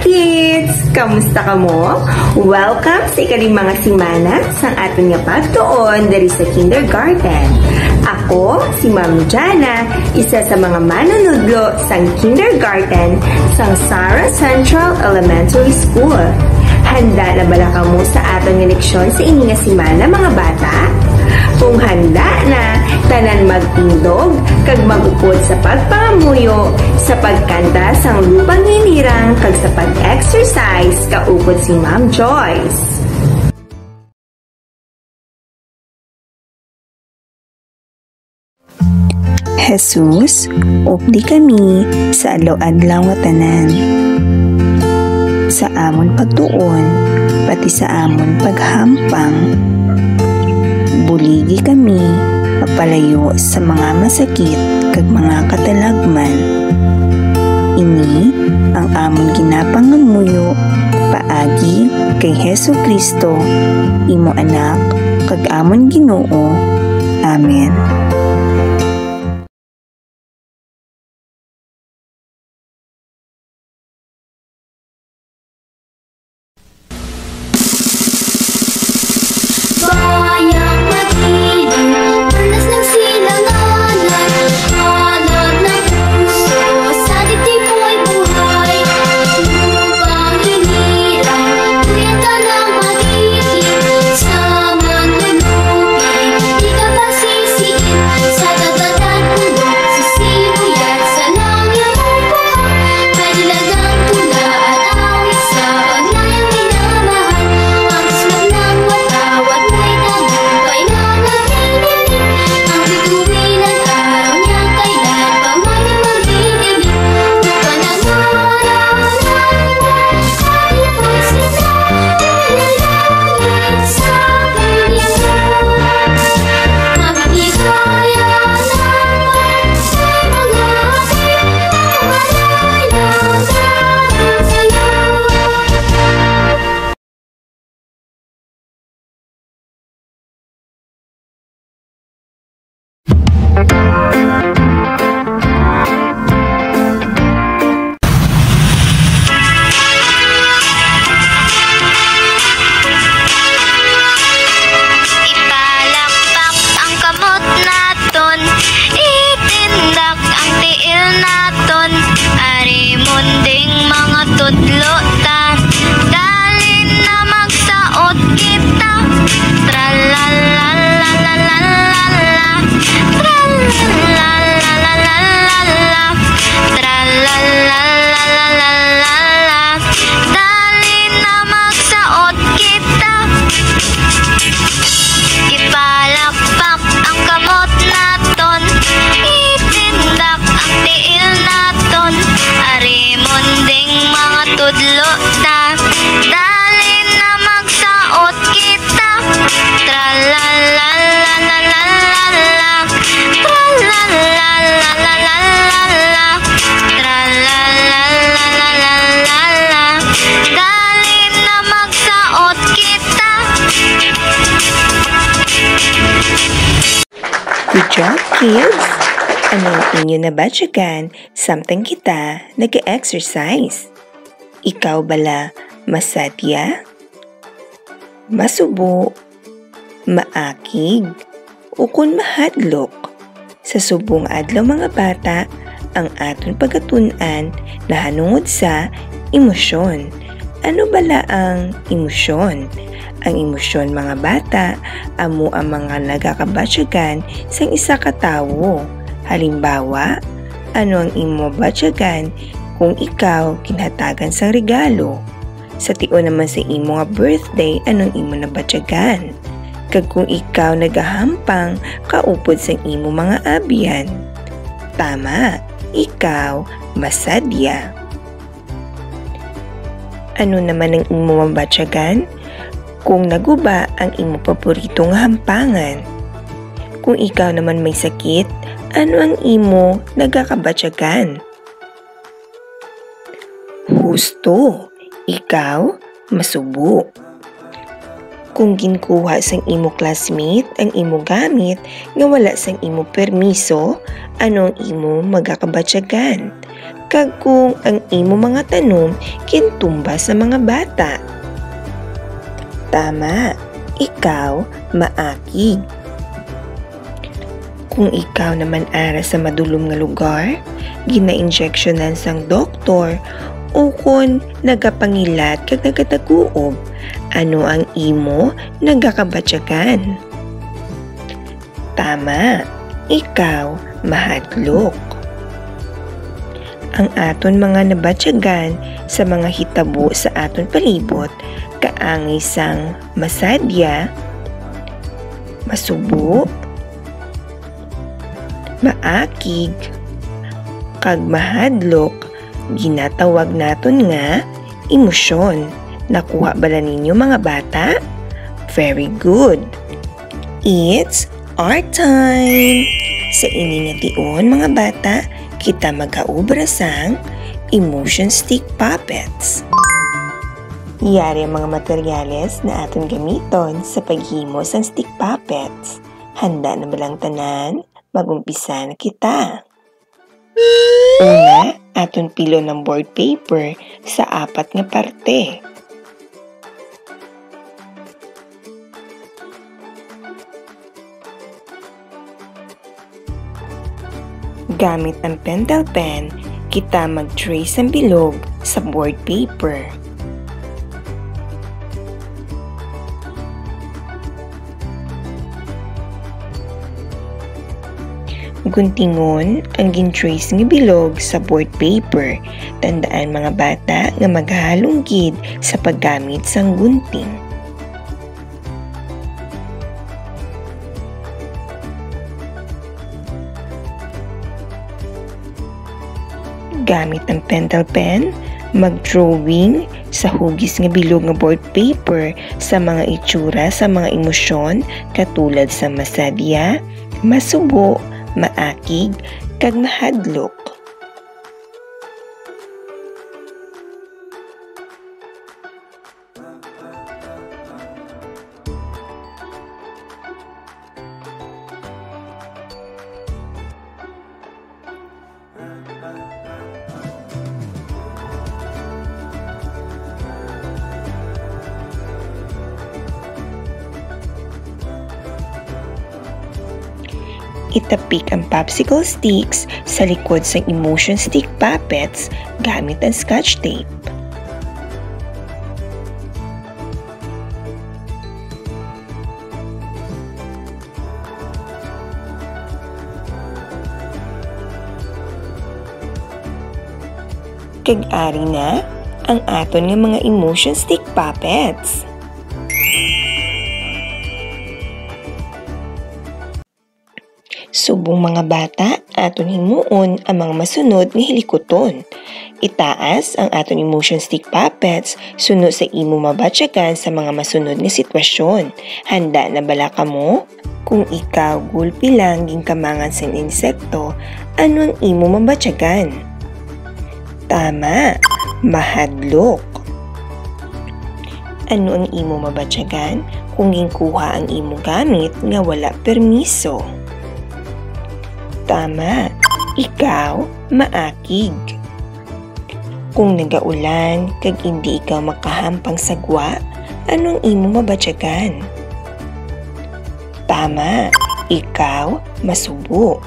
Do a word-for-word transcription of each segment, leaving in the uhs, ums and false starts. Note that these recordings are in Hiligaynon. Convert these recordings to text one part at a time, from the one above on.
Kids, kamusta kamo? Welcome sa ikalima nga semana sang aton nga pagtuon diri sa kindergarten. Ako si Ma'am Jana, isa sa mga manunudlo sang kindergarten sang Sara Central Elementary School. Handa na bala kamo sa aton nga leksyon sa ini nga semana, mga bata? Kung handa na, tanan magtindog kag mag-upod sa pagpangamuyo, sa pagkanta sang Lupang Hinirang, kag sa pag-exercise kaupod si Ma'am Joyce. Jesus, updi kami sa adlaw-adlaw nga tanan, sa amon pagtuon, pati sa amon paghampang. Buligi kami mapalayo sa mga masakit kag mga katalagman. Ini ang amon ginapangamuyo paagi kay Jesu-Cristo, imo Anak, kag amon Ginoo. Amen. Bayang Matiling, Perlas ng Silanganan, Hanap ng Puso, sa Dibdib Mo'y Buhay. Lupang Hinirang, Tuyang Ka Nang Matiling, sa Manlulupi, di ka pasisiin, sa dagat at bundok, sa sibuyat, sa langit at buhok, may dilalang tula at awit sa Panginoong minamahal. Ang isip ng matawad mo'y tagumpay na naninili. Ang bituin ng araw niya kailan pa man ay magdidilim. Ang panahon ay ipagsinta, ilalangit sa Panginoon. Ang ligaya ng may mga api, ang malay na dahil sa'yo. Ipalakpak ang kamot naton, itindak ang tiil naton, ari munding mga tudlo ta. Dali na magsaot kita. Tralalalalalalala. Tralalalalalalala. Tralalalalalalala. Dali na magsaot kita. Ipalakpak ang kamot naton, itindak ang tiil naton, ari munding mga tudlo ta. Dali na magsaot kita. Tralalalalalalala. Tralalalalalalala. Tralalalalalalala. Dali na magsaot kita. Good job, kids! Ano ang inyo nabatyagan samtang kita nag-exercise? Ikaw bala masadya, masubo, maakig, ukon mahadlok? Sa subong adlaw, mga bata, ang aton pagatun-an nahanungod sa emosyon. Ano bala ang emosyon? Ang emosyon, mga bata, amo ang mga nagakabatyagan sang isa ka tawo. Halimbawa, ano ang imo mabatyagan kung ikaw ginhatagan sang regalo? Sa tion naman sa imo nga birthday, ano ang imo nabatyagan? Kag kung ikaw nagahampang kaupod sang imo mga abyan? Tama, ikaw masadya. Ano naman ang imo mabatyagan kung naguba ang imo paborito nga hampangan? Kung ikaw naman may sakit, ano ang imo nagakabatyagan? Husto, ikaw masubo. Kung ginkuha sang imo classmate ang imo gamit nga wala sang imo permiso, ano ang imo magakabatyagan? Kag kung ang imo mga tanom gintumba sa mga bata. Tama, ikaw maakig. Kung ikaw naman ara sa madulom nga lugar, gina-injeksyonan sang doktor, ukon nagapangilat kag nagadaguob, ano ang imo nagakabatyagan? Tama, ikaw mahadlok. Ang aton mga nabatyagan sa mga hitabo sa aton palibot kaangay sang masadya, masubo, maakig, kag mahadlok, ginatawag naton nga emosyon. Nakuha bala ninyo, mga bata? Very good. It's art time! Sa ini nga tion, mga bata, kita magaobra sang emotion stick puppets. Yari ang mga materyales na aton gamiton sa paghimo sang stick puppets. Handa na ba lang tanan? Mag-umpisa na kita. Una, aton pilon ang board paper sa apat nga parte. Gamit ang pentel pen, kita mag-trace sang bilog sa board paper. Guntingon ang gin-trace nga bilog sa board paper. Tandaan, mga bata, nga maghalong gid sa paggamit sang gunting. Gamit ang pentel pen, mag-drawing sa hugis nga bilog nga board paper sa mga itsura sa mga emosyon, katulad sa masadya, masubo, maakig, kag mahadlok. Itapik ang popsicle sticks sa likod sang emotion stick puppets gamit ang scotch tape. Kag ari na ang aton nga mga emotion stick puppets. Subong, mga bata, aton himuon ang mga masunod nga hilikuton. Itaas ang aton emotion stick puppets suno sa imo mabatyagan sa mga masunod nga sitwasyon. Handa na bala kamo? Kung ikaw gulpi lang ginkamangan sang insekto, ano ang imo mabatyagan? Tama, mahadlok. Ano ang imo mabatyagan kung ginkuha ang imo gamit nga wala permiso? Tama, ikaw maakig. Kung nagaulan kag indi ikaw makahampang sa gwa, ano ang imo mabatyagan? Tama, ikaw masubo.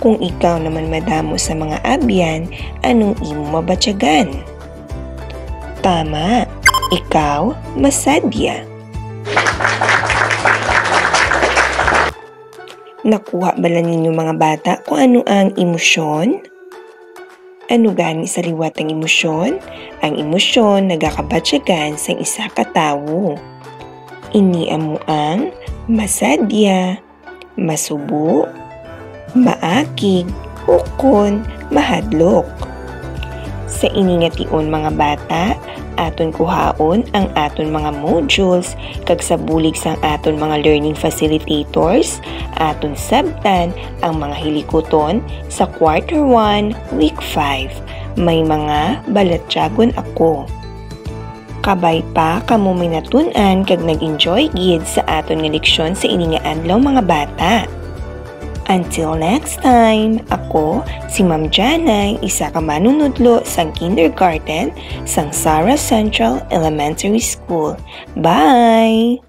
Kung ikaw naman madamo sa mga abyan, anong imo mabatyagan? Tama, ikaw masadya. Nakuha bala ninyo, mga bata, kung ano ang emosyon? Ano gani sa liwat ang emosyon? Ang emosyon nagakabatyagan sang isa ka tawo. Ini amo ang masadya, masubo, maakig, ukon mahadlok. Sa ini nga tion, mga bata, aton kuhaon ang aton mga modules, kag sa bulig sang aton mga learning facilitators, aton sabtan ang mga hilikuton sa quarter one, week five. May mga balatyagon ako. Kabay pa kamo may natun-an kag nag-enjoy gid sa aton nga leksyon sa ini nga adlaw, mga bata. Until next time, ako si Ma'am Janay, isa ka manunudlo sang kindergarten sang Sara Central Elementary School. Bye!